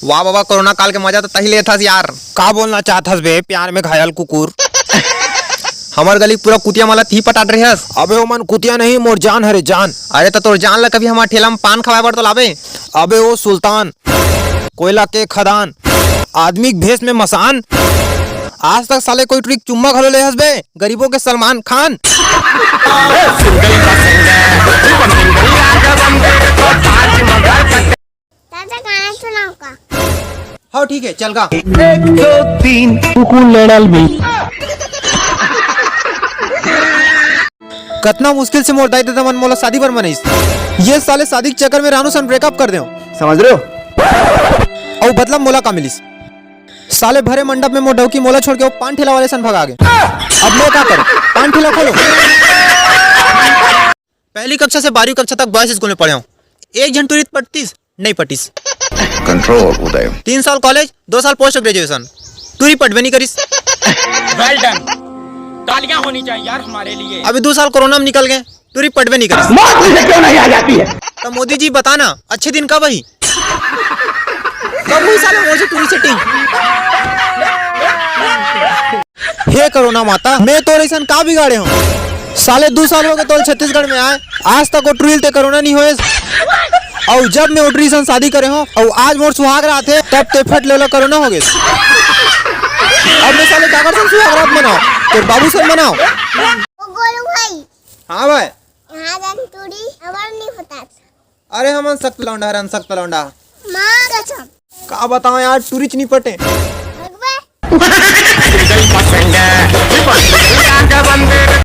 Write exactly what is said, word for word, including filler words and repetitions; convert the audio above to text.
वाह बाबा, कोरोना काल के मजा तो तही लेत हस यार। का बोलना चाहत हस बे, प्यार में घायल कुकुर? हमर गली के पूरा कुतिया मन ला तिही पटात रहे हस। अबे ओमन कुतिया नहीं, मोर जान हरे जान। अरे त तोर जान ला कभी हमर ठेला में पान खवाए बर तो लाबे। अबे ओ सुल्तान, कोयला के खदान, आदमी के भेष में मसान। आज तक साले कोई टुरी के चुम्मा घलो ले हस बे, गरीबों के सलमान खान। चाचा गाना सुनाओ का? हाँ ठीक है, चल गा। एक दो तीन। कुकुर लेडल भी। कतना मुश्किल से मोर दाई ददा मन मोला शादी बर मनइस। ये साले शादी के चक्कर में रानू सन ब्रेकअप कर देव। समझ रहे हो? अउ बदला मोला का मिलिस? साले भरे मंडप में मोर डौकी मोला छोड़ के वो पान ठेला वाले सन भगा गे। अब मैं का करूं? पान ठेला खोलो। पहली कक्षा से बारहवीं कक्षा तक बॉयज स्कूल में पढ़े हूँ। एक झन टुरी त पटतिस, नहीं पटिस। कंट्रोल उदय। तीन साल कॉलेज, दो साल पोस्ट ग्रेजुएशन, टुरी पटबे नहीं करिस। Well done. तालियां होनी चाहिए यार हमारे लिए। अभी दो साल कोरोना में निकल गए, टुरी पटबे नहीं करिस। मौत मुझे क्यों नहीं आ जाती है? तो मोदी जी बताना, अच्छे दिन कब ही? कब हुई साले मोर से टुरी सेटिंग? हे कोरोना माता, मैं तोर अइसन का बिगाड़े हूँ? साले दू साल हो गए तोल छत्तीसगढ़ में आए, आज तक ओ टुरी ल ते कोरोना नहीं होएस। अउ जब मैं ओ टुरी सन शादी करे हूँ, अउ आज मोर सुहाग रात है, तब ते फट लेला कोरोना हो गए। अब मैं साले काकर सन सुहाग रात मनाओ, तोर बाबू सन मनाओ। ओ गोलू भाई। हाँ भाई। यहाँ जन टुरी अबर नहीं होता। अरे हमन सख्त लौंडा हरन, सख्त लौंडा। माँ कसम। का बताओ यार, टुरी च नहीं पटे। भगवे।